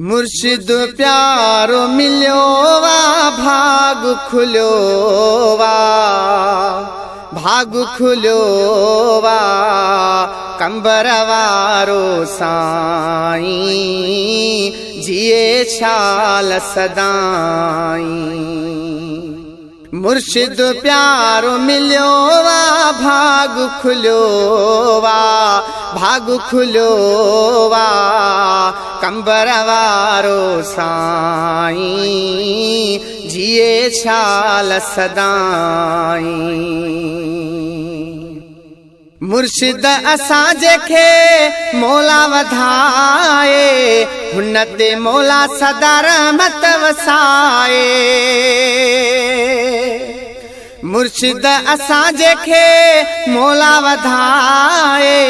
मुर्शिद प्यारो मिलियो वा भाग खुलियो वा, भाग खुलियो वा कंबर वारो साईं जिए छाल सदाईं। मुर्शिद प्यारो मिलियो वा भाग खुलियो वा, भाग खुलियो वा कंबर वारो साईं जिए छाल सदाईं। मुर्शिद असांजे खे मौला वधाए, हुन ते मौला सदा रहमत वसाए। मुर्शिद असांजे खे मौला वधाए,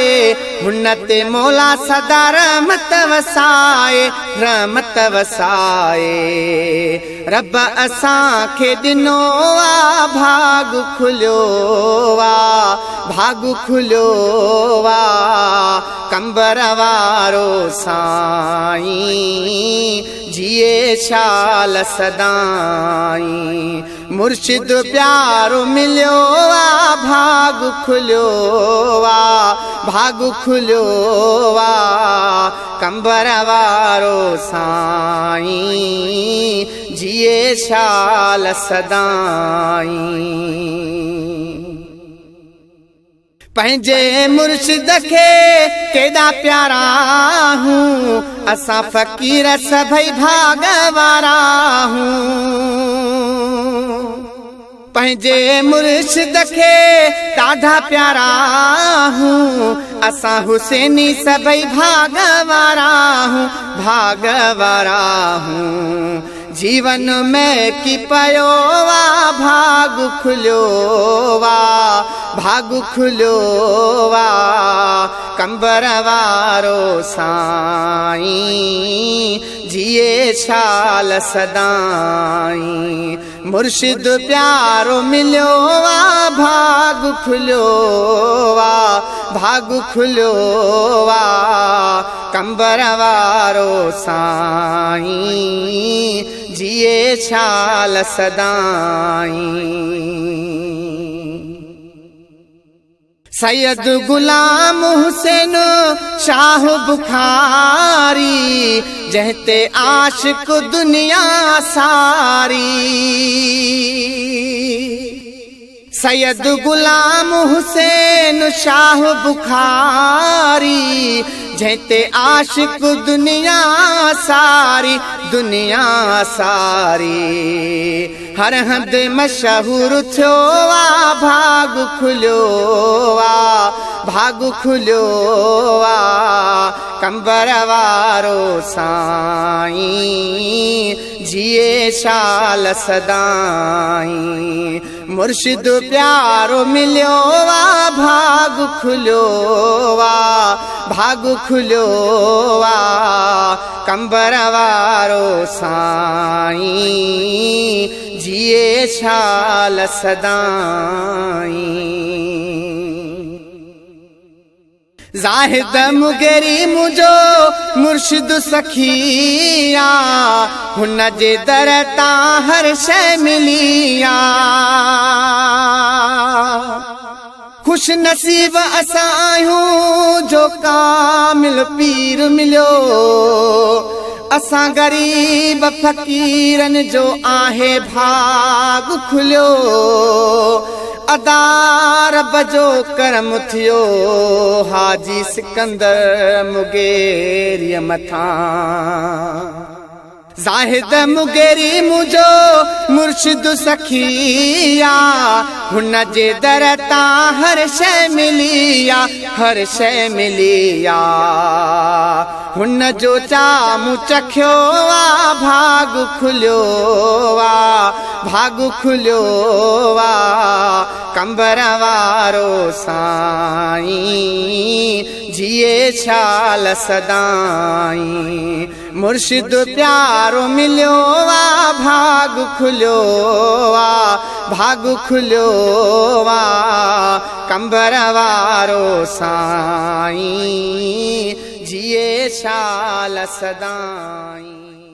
हुन ते मौला सदा रहमत वसाए, रहमत वसाए। रब असांखे ॾिनो आ भाग खुलियो आ, भाग खुलियो आ कंबर वारो साईं जिए शाल सदाईं। मुर्शिद प्यारो मिलियो आ भाग खुलियो आ, भाग खुलियो आ कंबर वारो साईं जिए शाल सदाईं। पंहिंजे मुर्शिद खे केॾा प्यारा हूँ, असां फ़क़ीर सभई भाग वारा हूँ। पंहिंजे मुर्शिद खे ॾाढा प्यारा हूँ, असां हुसैनी सभई भाग वारा हूँ, भाग वारा हूँ। जीवन में की पयो वा भाग खुलियो वा, भाग खुलियो वा कंबर वारो साईं जिए छाल सदाईं। मुर्शिद प्यारो मिलियो वा भाग खुलियो वा, भाग खुलियो वा कंबर वारो साईं जिए छाल सदाईं। सैयद गुलाम हुसैन शाह बुखारी, जंहिं ते आशिक दुनिया सारी। सैयद गुलाम हुसैन शाह बुखारी, जंहिं ते आशिक दुनिया सारी, दुनिया सारी। हर हंध मशहूर थियो आ भाग खुलियो आ, भाग खुलियो आ कंबर वारो साईं जिए शाल सदाईं। मुर्शिद प्यारो मिलियो आ भाग खुलियो आ, भाग खुलियो आ कंबर वारो साईं जिए छाल सदाईं। ज़ाहिद मुगेरी मुझो मुर्शिद सखिया, हुन जे दर तां हर शइ मिली आ। ख़ुश नसीब असां आहियूं जो कामिल पीर मिलियो, असां ग़रीब फ़क़ीरनि जो आहे भाग खुलियो। अदा रब जो करम थियो हाजी सिकंदर मुगेरीअ मथां। ज़ाहिद मुगेरी मुझो मुर्शिद सखिया, हुन जे दर तां हर शइ मिली आ, हर शइ मिली आ। हुन जो चामू चखियो आ भाग खुलियो आ, भाग खुलियो आ कंबर वारो साईं जिए छाल सदाईं। मुर्शिद प्यारो मिलियो आ भाग खुलियो आ, भाग खुलियो आ कंबर वारो साईं। جيئي شال سدائين.